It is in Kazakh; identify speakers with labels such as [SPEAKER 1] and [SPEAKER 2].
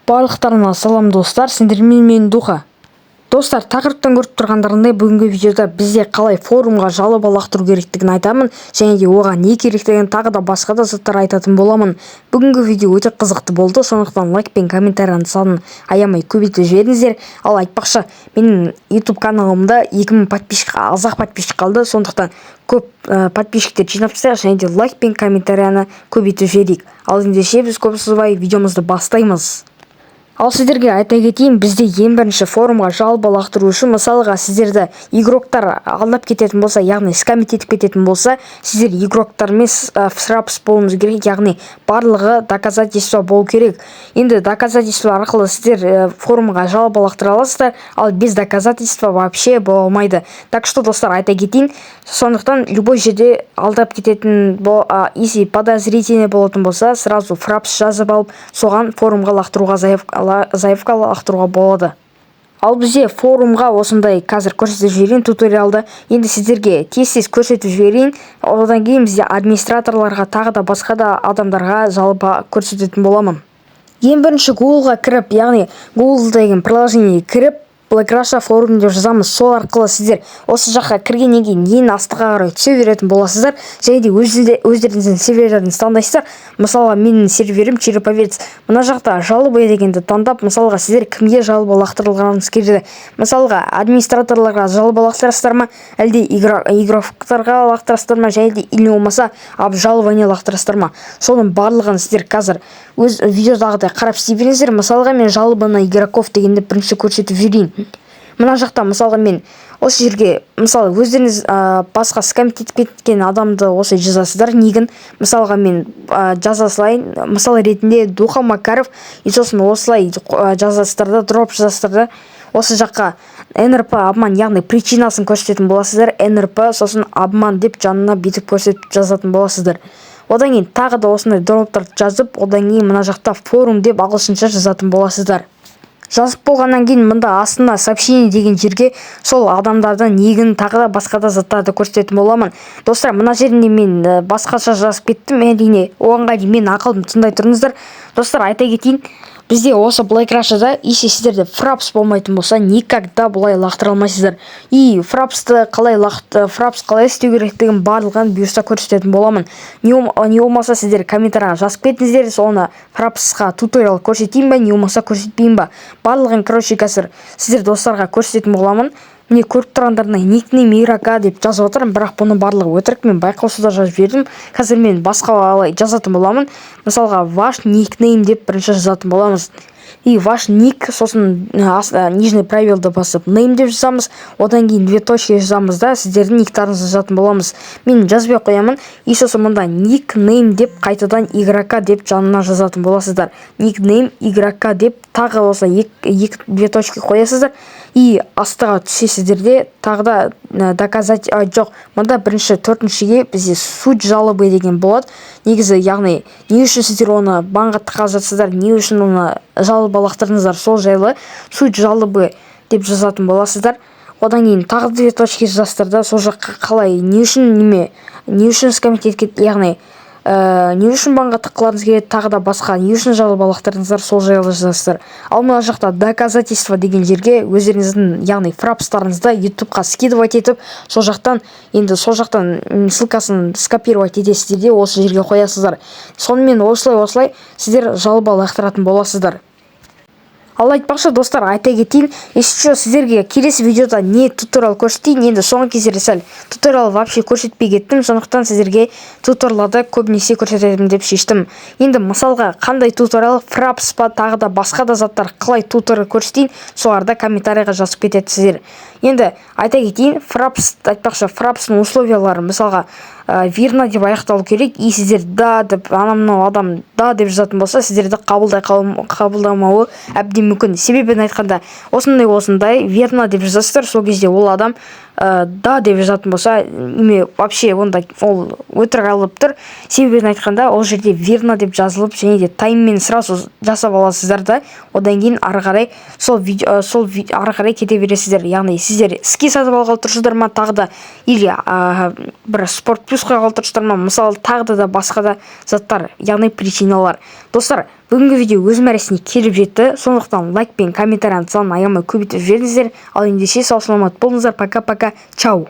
[SPEAKER 1] Барлықтарына салам, достар! Сендермен мен, Духа. Достар, тақырыптан көріп тұрғандарындай, бүгінгі видеода бізде қалай форумға жалоба лақтыру керектігін айтамын және де оған не керектігін, тағы да басқа да заттар айтатын боламын. Бүгінгі видео өте қызықты болды, сондықтан лайк пен комментарияның санын аямай көбейтіп жіберіңіздер. Ал айтпақшы, менің YouTube каналымда 2000 подписчик, аз-ақ подписчик қалды, сондықтан көп подписчиктер жинап тастайық және де лайк пен комментарияны көбейтіп жіберейік. Ал ендеше біз көп созбай видеомызды бастаймыз. Ал сіздерге айта кетейін, бізде ең бірінші форумға жалоба лақтыру үшін, мысалға, сіздерді игроктар алдап кететін болса, яғни скамить етіп кететін болса, сіздер игроктармен фрапс болуыңыз керек, яғни барлығы доказательство болу керек. Енді доказательство арқылы сіздер форумға жалоба лақтыра аласыздар, ал без доказательства вообще бола алмайды. Так что, достар, айта кетейін, сондықтан любой жерде алдап кететін, если подозрительный болатын болса, сразу фрапс жазып алып, соған форумға лақтыруға заявка лақтыруға болады. Ал бізде форумға осындай, қазір көрсетіп жіберейін туториалды. Енді сіздерге тез тез көрсетіп жіберейін, одан кейін бізде администраторларға, тағы да басқа да адамдарға жалоба көрсететін боламын. Ең бірінші Гуглға кіріп, яғни Google деген приложениеге кіріп, Black Russia форум деп жазамыз. Сол арқылы сіздер осы жаққа кіргеннен кейін ең астыға қарай түсе беретін боласыздар және де өздеріңіздің серверлеріңізді таңдайсыздар. Мысалға, менің серверім Череповец. Мына жақта «Жалобы» дегенді таңдап, мысалға, сіздер кімге жалоба лақтырғыңыз келеді? Мысалға, администраторларға жалоба лақтырасыздар ма, әлде игроктарға лақтырасыздар ма және де или болмаса обжалование лақтырасыздар ма? Соның барлығын сіздер қазір өз видеодағыдай қарап істей беріңіздер. Мысалға, мен «Жалоба на игроков» дегенді бірінші көрсетіп жіберейін. Мына жақта, мысалға, мен осы жерге, мысалы, өздеріңіз басқа скамить етіп кеткен адамды осылай жазасыздар нигін. Мысалға, мен жаза салайын, мысал ретінде Духа Макаров. И сосын осылай жазасыздар да, дробь жазасыздар да, осы жаққа «НРП обман», яғни причинасын көрсететін боласыздар. «НРП», сосын «обман» деп жанына бүйтіп көрсетіп жазатын боласыздар. Одан кейін тағы да осындай дробтарды жазып, одан кейін мына жақта «форум» деп ағылшынша жазатын боласыздар. Жазып болғаннан кейін мында астына «Сообщение» деген жерге сол адамдардың нигін, тағы да басқа да заттарды көрсететін боламын. Достар, мына жерінде мен басқаша жазып кеттім, әрине, оғанға дейін менің ақылымды тыңдай тұрыңыздар. Достар, айта кетейін, бізде осы Black Russia'да, если сіздерде фрапс болмайтын болса, никогда бұлай лақтыра алмайсыздар. И фрапсты қалай фрапс қалай істеу керектігін барлығын бұйырса көрсететін боламын. Не болмаса сіздер комментарийға жазып кетіңіздер, соны фрапсқа туториал көрсетейін ба, не болмаса көрсетпейін ба, барлығын, короче, қазір сіздер достарға көрсететін боламын. Міне, көріп тұрғандарыңдай, «никнейм игрока» деп жазып отырмын, бірақ бұның барлығы өтірік, мен байқаусызда жазып жібердім. Қазір мен басқалай жазатын боламын. Мысалға, «Ваш никнейм» деп бірінші жазатын боламыз. И «Ваш ник», сосын нижний пробелді басып, «нейм» деп жазамыз. Одан кейін две точки жазамыз да, сіздердің никтарыңызды жазатын боламыз. Мен жазбай ақ қоямын. И сосын мында «никнейм» деп, қайтадан «игрока» деп жанына жазатын боласыздар. «Никнейм игрока» деп тағы осылай екі две точки қоясыздар. И астыға түсесіздер де, тағы да доказать, жоқ, мында бірінші төртіншіге бізде «Суть жалобы» деген болады негізі, яғни не үшін сіздер оны банға тыққалы жатсыздар, не үшін оны жалоба лақтырдыңыздар, сол жайлы «Суть жалобы» деп жазатын боласыздар. Одан кейін тағы две точки жазасыздар да, сол жаққа қалай, не үшін, неме, не үшін скамить етіп, яғни не үшін банға тыққыларыңыз келеді, тағы да басқа не үшін жалоба лақтырдыңыздар, сол жайлы жазасыздар. Ал мына жақта «Доказательство» деген жерге өздеріңіздің, яғни фрапстарыңызды ютубқа скидывать етіп, сол жақтан енді сол жақтан ссылкасын скопировать етесіздер де, осы жерге қоясыздар. Сонымен осылай осылай сіздер жалоба лақтыратын боласыздар. Ал айтпақшы, достар, айта кетейін, если что, сіздерге келесі видеода не туториал көрсетейін? Енді соңғы кездері сәл туториал вообще көрсетпей кеттім, сондықтан сіздерге туториалды көбінесе көрсетемін деп шештім. Енді мысалға, қандай туториал, фрапс па, тағы да басқа да заттар, қалай туториал көрсетейін, соларды комментарийға жазып кетесіздер. Енді айта кетейін, фрапс айтпақшы, фрапстың условиялары, мысалға, «верно» деп аяқталу керек. И сіздер «да» деп, анау мынау адам «да» деп жазатын болса, сіздерді қабылдамауы әбден мүмкін. Себебін айтқанда, осындай осындай «верно» деп жазасыздар, сол кезде ол адам «да» деп жазатын болса, неме, вообще онда ол өтірік алып тұр. Себебін айтқанда, ол жерде «верно» деп жазылып және де тайммен сразу жасап аласыздар да, одан кейін ары қарай сол видео, сол ары қарай кете бересіздер. Яғни сіздер скин сатып алғалы тұрсыздар ма, тағы да или бір спорт плюс қойғалы тұрсыздар ма, мысалы, тағы да басқа да заттар, яғни причиналар. Достар, Бүгінгі видео өз мәресіне келіп жетті, сондықтан лайк пен комментарияны санын аямай көбейтіп жіберіңіздер. Ал ендеше, сау саламат болыңыздар. Пока, пока, чао.